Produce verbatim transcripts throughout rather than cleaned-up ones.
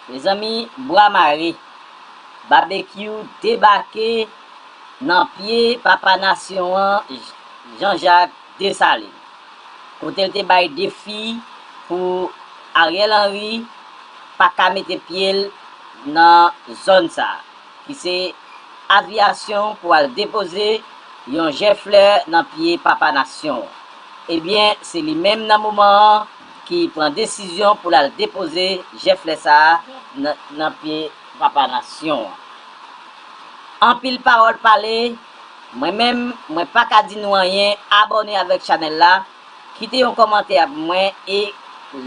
Mezanmi, bwa mare, Babekyou debake nan pye papa nasyon an, Jean Jacques Dessalines, kote l te bay defi pou Ariel Henry pa ka mete pye l nan zòn sa a, ki se Aviyasyon, pou al depoze yon jè flè nan pye papa nasyon an. Ebyen, se li menm nan moman an ki pran desizyon pou l al depoze jè flè sa a nan, nan pye papa nasyon an. Anpil pawòl pale, mwen menm, mwen pa ka di nou anyen, abòne avèk chanèl la, kite yon kòmantè pou mwen e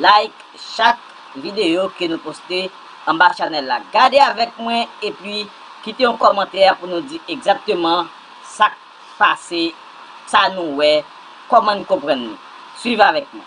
like chak videyo ke nou poste anba chanèl la. Gade avèk mwen epi kite yon kòmantè pou nou di egzakteman sa k pase, sa nou wè, kòman n konprann li. Swiv avèk mwen.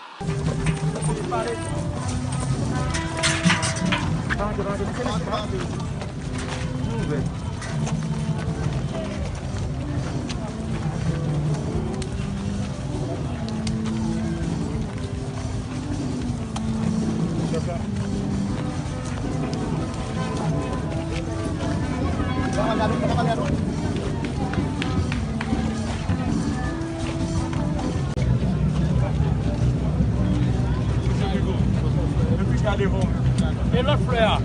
E lòt flè a?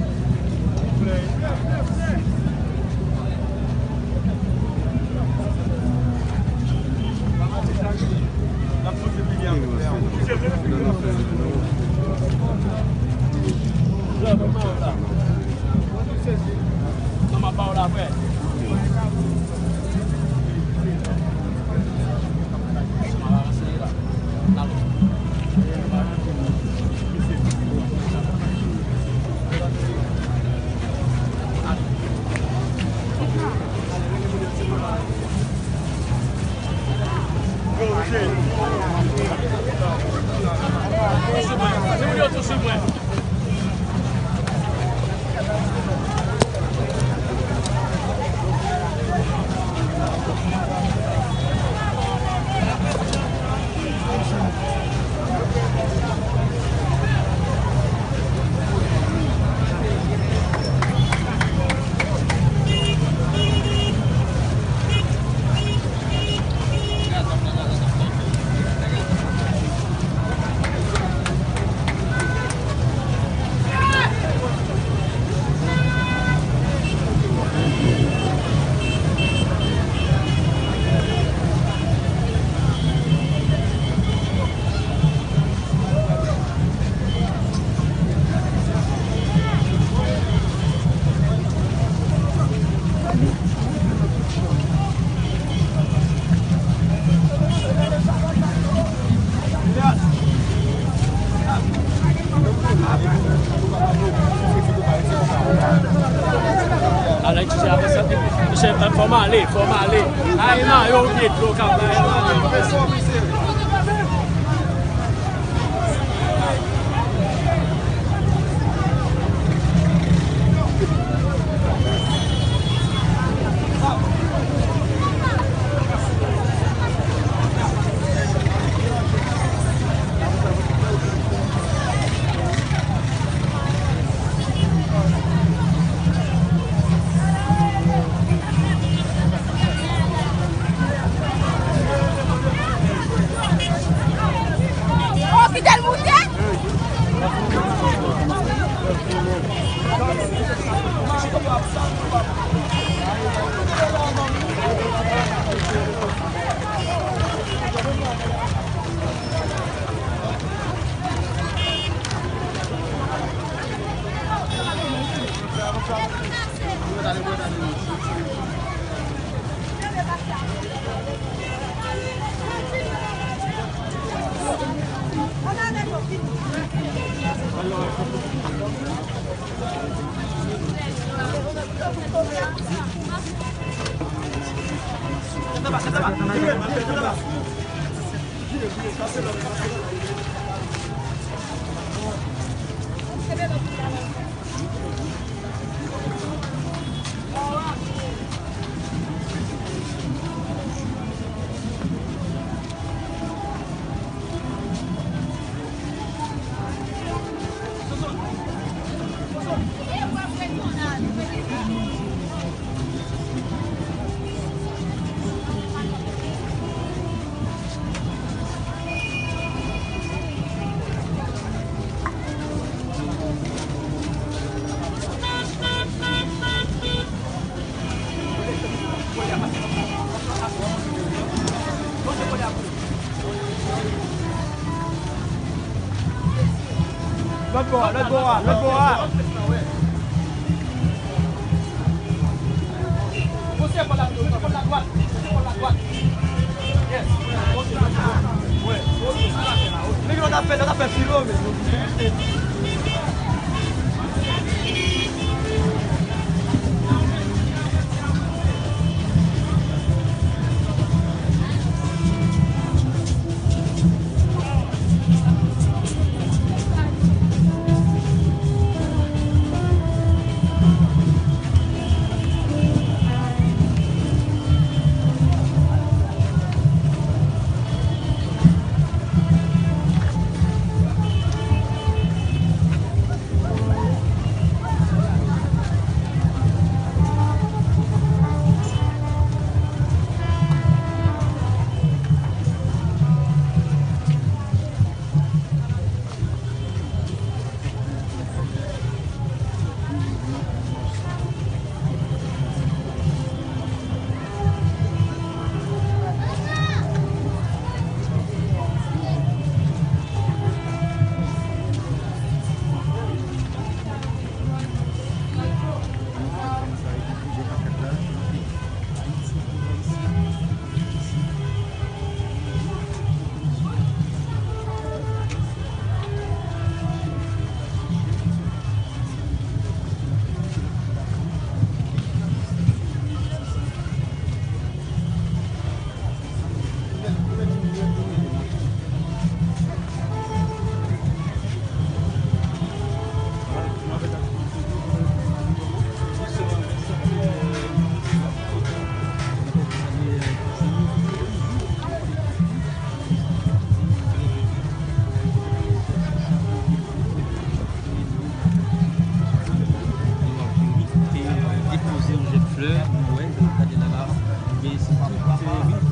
Alèk, misye, apre sa, misye, fò m ale, fò m ale. Ay, mayo, ou gen dlo k ap bay. Lòt bò a, lòt bò a. Monchè, pran la, monchè, pran la dwat, monchè, pran la dwat. Yes. Wi. Nèg yo t ap fè, yo t ap fè filo, men. Depoze yon jèt flè, mwen wè, gade la la, men se tout, euh,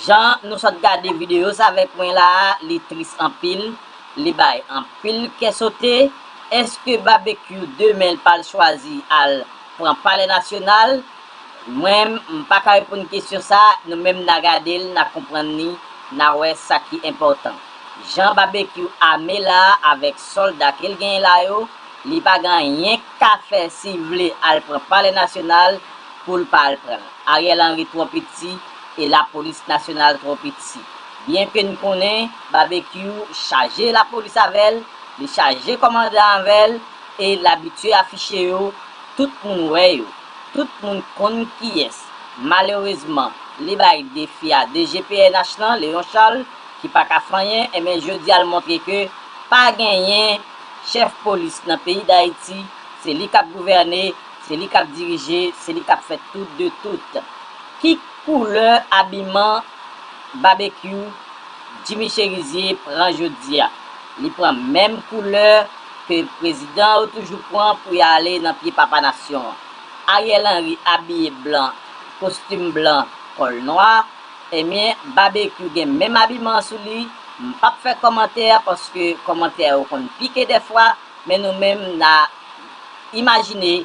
Jan nou sot gade videyo sa avèk mwen la a, li tris anpil, li bay anpil kè sote. Èske Babekyou demen l pral chwazi al pran Palè Nasyonal? Mwen, m pa ka reponn kesyon sa, nou menm n a gade l, n a konprann li, n a wè sa ki enpòtan. Jan Babekyou ame la a avèk sòlda ke l genyen la yo, li pa gen anyen k ka fè si l vle al pran Palè Nasyonal pou l pa al pran l. Ariel Henry twò piti e lapolis nasyonal twò piti. Byenke n konnen Babekyou chaje lapolis avè l, li chaje kòmandan avè l e l abitye afiche yo, tout moun wè yo, tout moun konn kiyès. Malerezman, li bay defi a D G P N H lan, Léon Charles, ki pa ka fè anyen, enben jodi a l montre ke pa genyen chèf polis nan peyi Dayiti, se li k ap gouvène, se li k ap dirije, se li k ap fè tout de tout. Ki koulè abiman Babekyou, Jimmy Chérizier pran jodi a? Li pran menm koulè ke prezidan yo toujou pran pou y ale nan pye papa nasyon an. Ariel Henry abiye blan, kostim blan, kòl nwa, ebyen, Babekyou gen menm abiman an sou li. M p ap fè kòmantè paske kòmantè yo konn pike dèfwa, men nou menm n a imajine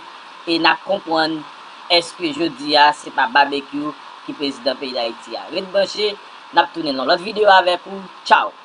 e n a konprann èske jodi a se pa Babekyou ki prezidan peyi Dayiti a. Ret branche, n ap tounen nan lòt videyo avèk ou. Tchaw!